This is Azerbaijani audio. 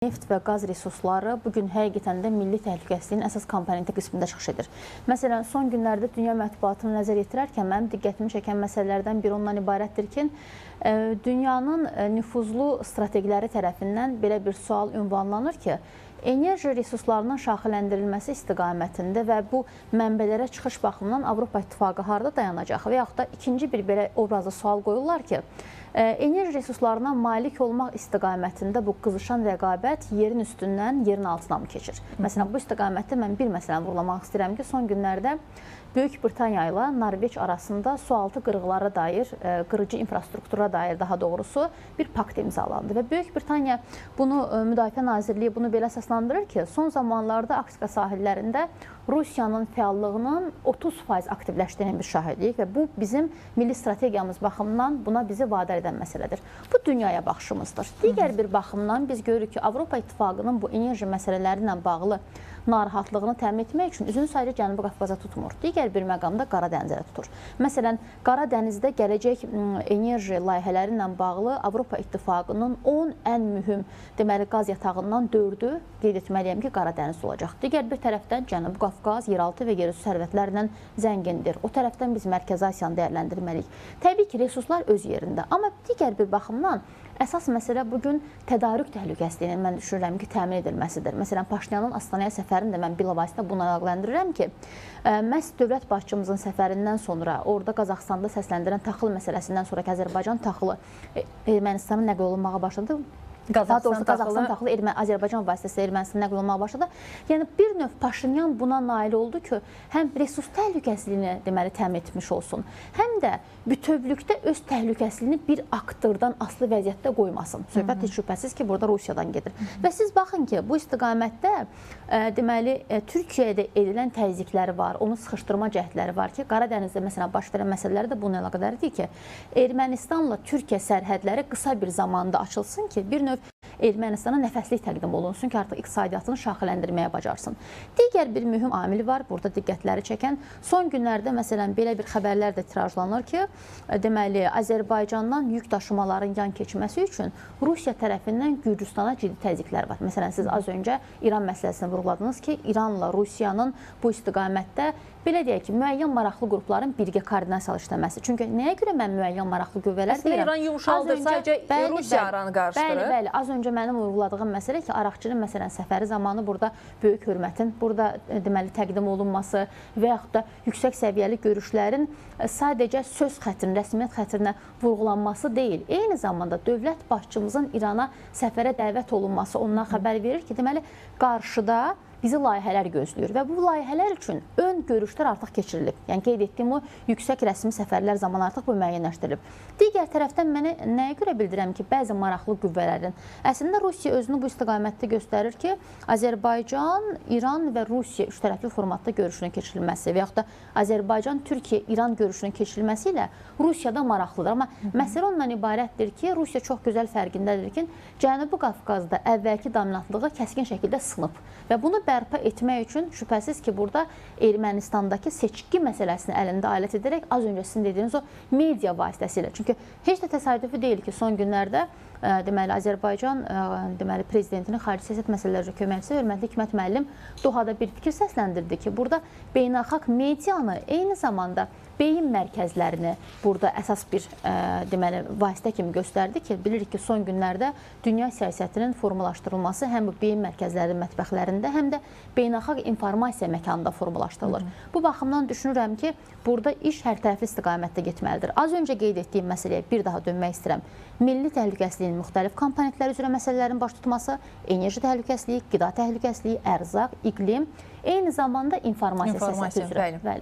Neft və qaz resursları bugün həqiqətən də milli təhlükəsizliyin əsas komponenti qismində çıxış edir. Məsələn, son günlərdə dünya mətbuatını nəzər yetirərkən mənim diqqətimi çəkən məsələlərdən biri ondan ibarətdir ki, dünyanın nüfuzlu strategiləri tərəfindən belə bir sual ünvanlanır ki, enerji resurslarının şaxələndirilməsi istiqamətində və bu mənbələrə çıxış baxımından Avropa İttifaqı harda dayanacaq? Və yaxud da ikinci bir belə obrazlı sual qoyurlar ki, enerji resurslarına malik olmaq istiqamətində bu qızışan rəqabət yerin üstündən yerin altına mı keçir? Məsələn, bu istiqamətdə mən bir məsələni vurğulamaq istəyirəm ki, son günlərdə Böyük Britaniya ilə Norveç arasında sualtı qırıqlara dair, qırıcı infrastruktura dair daha doğrusu bir pakt imzalandı və Böyük Britaniya bunu, Müdafiə Nazirliyi bunu belə əsaslandırır ki, son zamanlarda Arktika sahillərində Rusiyanın fəallığının 30% aktivləşdiyini bir şahidiyik və bu bizim milli strategiyamız baxımından buna bizi vadar edən məsələdir. Bu dünyaya baxışımızdır. Digər bir baxımdan biz görürük ki, Avropa İttifaqının bu enerji məsələləri ilə bağlı narahatlığını təmin etmək üçün üzünü sadəcə Cənubi Qafqaza tutmur. Digər bir məqamda Qara Dənizə tutur. Məsələn, Qara Dənizdə gələcək enerji layihələri ilə bağlı Avropa İttifaqının 10 ən mühüm deməli qaz yatağından 4-ü qeyd etməliyəm ki, Qara Dəniz olacaq. Digər bir tərəfdən Cənubi Qafqaz yeraltı və yerüstü sərvətlərlə zəngindir. O tərəfdən biz Mərkəzi Asiyanı dəyərləndirməliyik. Təbii ki, resurslar öz yerində, amma digər bir baxımdan əsas məsələ bugün tədarük təhlükəsizliyinin mən düşünürəm ki, təmin edilməsidir. Məsələn, Paşinyanın Astanaya səfərini də mən bilavasitə buna əlaqələndirirəm ki, məhz dövlət başçımızın səfərindən sonra orada Qazaxıstanda səsləndirən taxıl məsələsindən sonra ki, Azərbaycan taxılı Ermənistana nəql olunmağa başladı. Daha doğrusu Qazaxıstan taxılı Azərbaycan vasitəsilə Ermənistana nəql olunmağa başladı. Yəni bir növ Paşinyan buna nail oldu ki, həm resurs təhlükəsizliyini deməli təmin etmiş olsun, həm də bütövlükdə öz təhlükəsizliyini bir aktordan asılı vəziyyətdə qoymasın. Söhbət heç şübhəsiz ki, burada Rusiyadan gedir. Və siz baxın ki, bu istiqamətdə deməli Türkiyədə edilən təzyiqləri var, onu sıxışdırma cəhdləri var ki, Qara Dənizdə məsələn baş verən məsələlər də bununla əlaqədardır ki, Ermənistanla Türkiyə sərhədləri qısa bir zamanda açılsın ki, bir növ Ermənistana nəfəslik təqdim olunsun ki, artıq iqtisadiyyatını şaxələndirməyə bacarsın. Digər bir mühüm amil var, burada diqqətləri çəkən. Son günlərdə məsələn belə bir xəbərlər də tirajlanır ki, deməli Azərbaycandan yük daşımaların yan keçməsi üçün Rusiya tərəfindən Gürcüstana ciddi təzyiqlər var. Məsələn, siz az öncə İran məsələsini vurğuladınız ki, İranla Rusiyanın bu istiqamətdə belə deyək ki, müəyyən maraqlı qrupların birgə koordinasiyalı işləməsi. Çünki nəyə görə mən müəyyən maraqlı qüvvələr deyirəm? Əslində İran yumşaldır, sadəcə Rusiya aranı qarışdırır. Bəli, bəli. Az öncə mənim vurğuladığım məsələ ki, Araqçının məsələn səfəri zamanı burada böyük hörmətin burada deməli təqdim olunması və yaxud da yüksək səviyyəli görüşlərin sadəcə söz xətrinə, rəsmiyyət xətrinə vurğulanması deyil. Eyni zamanda dövlət başçımızın İrana səfərə dəvət olunması ondan xəbər verir ki, deməli qarşıda bizi layihələr gözləyir və bu layihələr üçün ön görüşlər artıq keçirilib. Yəni qeyd etdiyim o yüksək rəsmi səfərlər zamanı artıq bu müəyyənləşdirilib. Digər tərəfdən mənə nəyə görə bildirəm ki, bəzi maraqlı qüvvələrin əslində Rusiya özünü bu istiqamətdə göstərir ki, Azərbaycan, İran və Rusiya üç tərəfli formatda görüşünün keçirilməsi və yaxud da Azərbaycan, Türkiyə, İran görüşünün keçirilməsi ilə Rusiyada maraqlıdır. Amma məsələ ondan ibarətdir ki, Rusiya çox gözəl fərqindədir ki, Cənubi Qafqazda əvvəlki dominantlığı kəskin şəkildə sınıb və bunu bərpa etmək üçün şübhəsiz ki, burada Ermənistandakı seçki məsələsini əlində alət edərək az öncə sizin dediyiniz o media vasitəsilə. Çünki heç də təsadüfi deyil ki, son günlərdə deməli Azərbaycan deməli prezidentinin xarici siyasət məsələləri üzrə köməkçisi hörmətli Hikmət müəllim Dohada bir fikir səsləndirdi ki, burada beynəlxalq medianı eyni zamanda beyin mərkəzlərini burada əsas bir deməli vasitə kimi göstərdi ki, bilirik ki, son günlərdə dünya siyasətinin formalaşdırılması həm bu beyin mərkəzlərinin mətbəxlərində, həm də beynəlxalq informasiya məkanında formalaşdırılır. Bu baxımdan düşünürəm ki, burada iş hər tərəfli istiqamətdə getməlidir. Az öncə qeyd etdiyim məsələyə bir daha dönmək istəyirəm. Milli təhlükəsizliyin müxtəlif komponentləri üzrə məsələlərin baş tutması, enerji təhlükəsizliyi, qida təhlükəsizliyi, ərzaq, iqlim, eyni zamanda informasiya siyasəti üzrə. Bəli.